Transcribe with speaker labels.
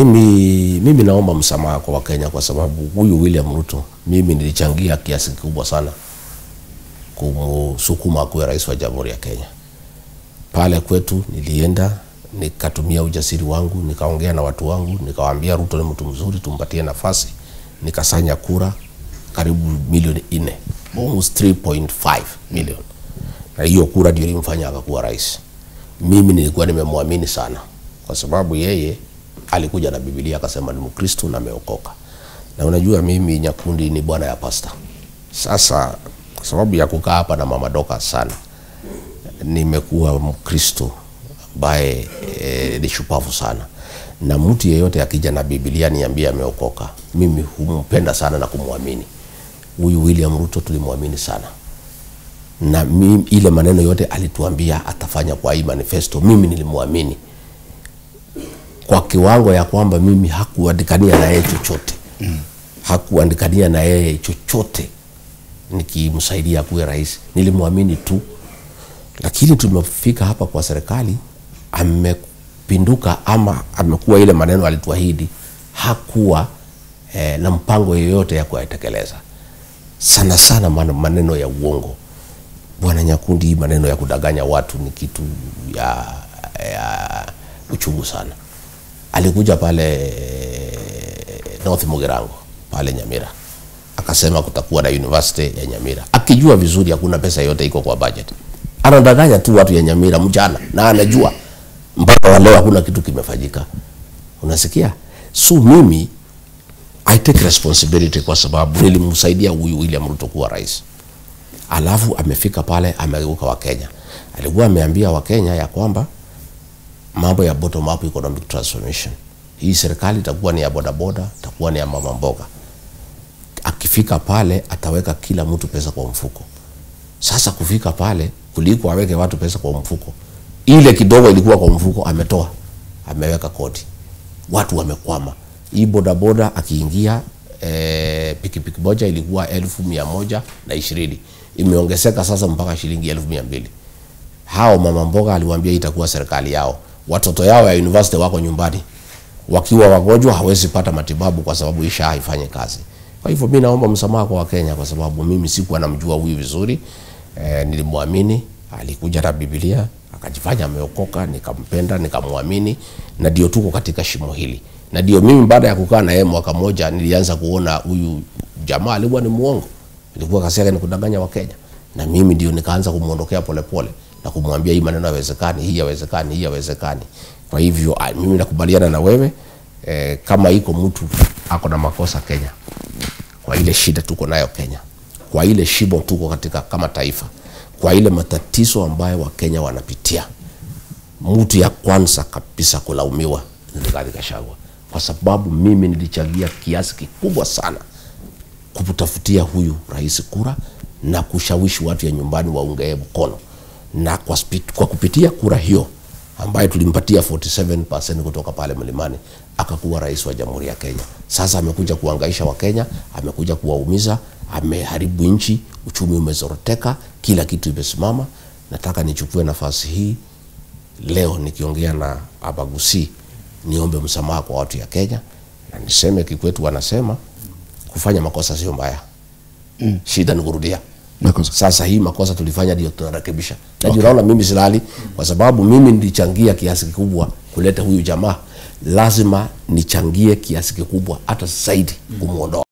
Speaker 1: Mimi naomba msamaha kwa Wakenya kwa sababu huyu William Ruto mimi nilichangia kiasi kikubwa sana kumsukuma kuwa rais wa Jamhuri ya Kenya. Pale kwetu nilienda nikatumia ujasiri wangu, nikaongea na watu wangu, nikawaambia Ruto ni mtu mzuri, tumpatie nafasi. Nikasanya kura karibu milioni 4, almost 3.5 million. Na hiyo kura ndio ilimfanya akakuwa rais. Mimi nilikuwa nimemwamini sana kwa sababu yeye alikuja na Biblia akasema ni Mkristo na ameokoka. Na unajua mimi Nyakundi ni bwana ya pasta. Sasa kwa sababu ya kukaa hapa na Mama Doka sana, nimekuwa Mkristo ambaye ni shupavu sana. Na mtu yeyote akija na Biblia niambie ameokoka, mimi humpenda sana na kumwamini. Huyu William Ruto tulimwamini sana. Na mimi, ile maneno yote alituambia atafanya kwa hii manifesto, mimi nilimwamini. Kwa kiwango ya kwamba mimi hakuandikania na yeye chochote. Hakuandikania na yeye chochote nikimsaidia kuwa rais. Nilimwamini tu. Lakini tumefika hapa kwa serikali, amepinduka ama amekuwa ile maneno alituahidi hakuwa na mpango yoyote ya kuyatekeleza. Sana sana maneno ya uongo. Bwana Nyakundi, maneno ya kudanganya watu ni kitu ya uchungu sana. Alikuja pale North Mugirango, pale Nyamira, akasema kutakuwa na university ya Nyamira, akijua vizuri hakuna pesa yote iko kwa budget. Anadanganya tu watu ya Nyamira mchana, na anajua mpaka leo hakuna kitu kimefanyika. Unasikia? So mimi I take responsibility kwa sababu nilimsaidia huyu William Ruto kuwa rais. Alafu amefika pale amegeuka wa Kenya. Alikuwa ameambia wa Kenya ya kwamba mambo ya bottom up economic transformation, hii serikali itakuwa ni ya bodaboda, itakuwa ni ya mama mboga. Akifika pale ataweka kila mtu pesa kwa mfuko. Sasa kufika pale kuliko aweke watu pesa kwa mfuko, ile kidogo ilikuwa kwa mfuko ametoa, ameweka kodi. Watu wamekwama. Hii bodaboda akiingia pikipiki moja ilikuwa 1,120, imeongezeka sasa mpaka shilingi 200,000. Hao mama mboga aliwaambia itakuwa serikali yao. Watoto yao ya university wako nyumbani, wakiwa wagonjwa hawezi pata matibabu kwa sababu isha haifanyi kazi. Kwa hivyo mimi naomba msamaha kwa Wakenya kwa sababu mimi sikuwa namjua huyu vizuri. Nilimwamini, alikuja na Biblia, akajifanya ameokoka, nikampenda, nikamwamini, na ndio tuko katika shimo hili. Na ndio mimi baada ya kukaa na yeye mwaka moja nilianza kuona huyu jamaa alikuwa ni muongo. Alikuwa kazi yake ni kudanganya Wakenya. Na mimi ndio nikaanza kumuondokea polepole na kumwambia hii maneno hayawezekani, hii hayawezekani, hii hayawezekani. Kwa hivyo mimi nakubaliana na wewe, kama iko mtu ako na makosa Kenya, kwa ile shida tuko nayo Kenya, kwa ile shimo tuko katika kama taifa, kwa ile matatizo ambayo Wakenya wanapitia, mtu ya kwanza kabisa kulaumiwa ni Rigathi Gachagua. Kwa sababu mimi nilichangia kiasi kikubwa sana kumtafutia huyu rais kura na kushawishi watu ya nyumbani waunge mkono. Na kwa kupitia kura hiyo ambayo tulimpatia 47% kutoka pale mlimani, akakuwa rais wa Jamhuri ya Kenya. Sasa amekuja kuhangaisha Wakenya, amekuja kuwaumiza, ameharibu nchi, uchumi umezoroteka, kila kitu imesimama. Nataka nichukue nafasi hii leo nikiongea na Abagusi, niombe msamaha kwa watu ya Kenya, na niseme kikwetu wanasema kufanya makosa sio mbaya. Shida ni kurudia.
Speaker 2: Makosa.
Speaker 1: Sasa hii makosa tulifanya ndio tunarekebisha. Na ndio naona mimi silali kwa sababu mimi nilichangia kiasi kikubwa kuleta huyu jamaa. Lazima nichangie kiasi kikubwa hata zaidi kumuondoa.